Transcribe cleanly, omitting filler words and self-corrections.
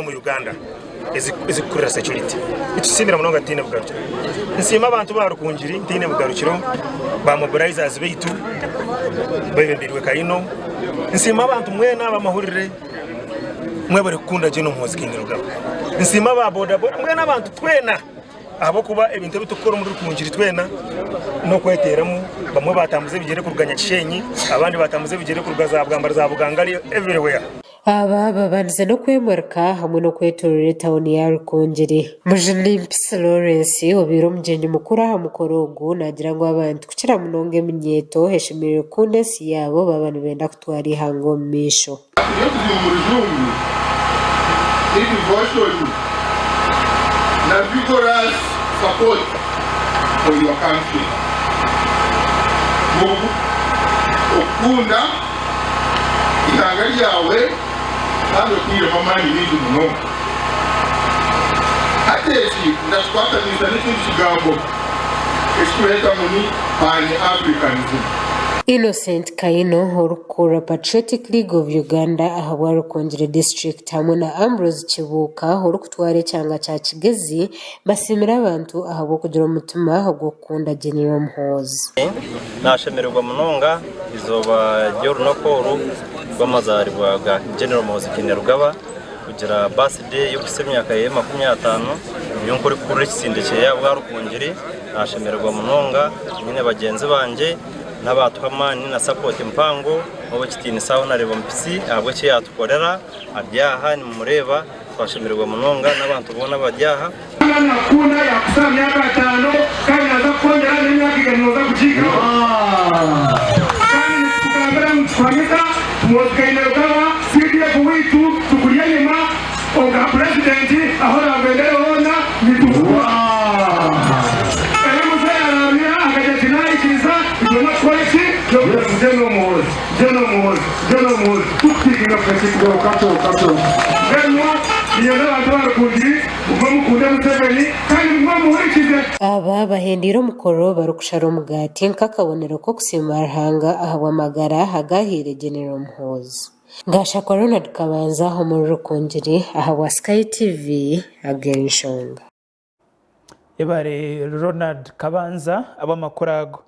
Omu Uganda ezikukurira security nitusiimira munonga tutaine bugarukiro. Nsiima abantu ba Rukungiri ntaine bugarukiro ba mobilizers baitu bebembeirwe Kaino. Nsiima abantu mwena abamahurire mwebare kukunda Gen Muhoozi Kainerugaba. Nsiima aba boda boda mbwenu abantu twena ahabw'okuba ebintu ebi turikukora omuri Rukungiri twena n'okweteeramu bamwe batambuza ebigyere kuruga Nyakishenyi abandi batambuza ebigyere kuruga za Bwambara za Bugangari everywhere. Aba babandize n'okwemurika hamwe n'okwetorora etawuni ya Rukungiri. Mujuni Mpisi Lawrence obaire omugyenyi mukuru aha mukoro ogu naagira ngu abantu kukira munonga eminyeeto eshemereire kukunda ensi yaabo baaba nibenda kutwara eihanga omu maisho. Ebizibu omu rujungu ni devotion na vigorous support for your country. Okukunda eihanga ryawe kandi otairemu amaani maingi munonga. Hati eki ndakikwatanisa n'ekindi kigambo eki tureeta ngu ni Pan-Africanism. Innocent Kaino orikukurira Patriotic League of Uganda ahabwa Rukungiri District hamwe na Ambrose Kibuuka orikutwara ekyanga kya Kigezi basiimire abantu ahabw'okugira omutima ogw'okukunda General Muhoozi. Nashemererwa munonga eizooba ry'orunaku oru rw'amazaaribwa ga General Muhoozi Kainerugaba kugira birthday y'okuhitsya emyaka ye 50 nyowe nk'orikukurira ekisinde kye ahabwa Rukungiri nashemererwa munonga nyine bagyenzi bangye n'abaatuha amaani na sapooti mpango ow'ekitiinisa Honourable Mpisi ahabw'eki yaatukorera ari aha nimumureeba Twashemererwa munonga n'abantu boona abari aha. Ruhanga nakukunda yakusa aha myaka atano kandi naza kukwongyera n'emyaka igana noza kugihikaho. Kandi nitukugambira ngu nitukuhamiza Muhoozi Kainerugaba CDF waitu tukuri enyima obwa purezidenti ahu oragwendere hoona nitukuha. Ebi muzeeyi araruhira akagira ati nayikiriza itwe nokukora ki? Nokugira ngu General Muhoozi, General Muhoozi. General Muhoozi tukutiikinga kukakiiko. Mbwenu niinyenda abantu ba Rukungiri mugume mukunde Museveni kandi mugume mumuhurikize. Aba bahendeire omukoro barikushara omugaati nk'akabonero k'okusiima Ruhanga ahabw'amagara agahaire General Muhoozi. Gashakwa Ronald Kabanza omuri Rukungiri ahabwa Sky TV ag'enshonga. Yebare Ronald Kabanza ab'amakuru ago.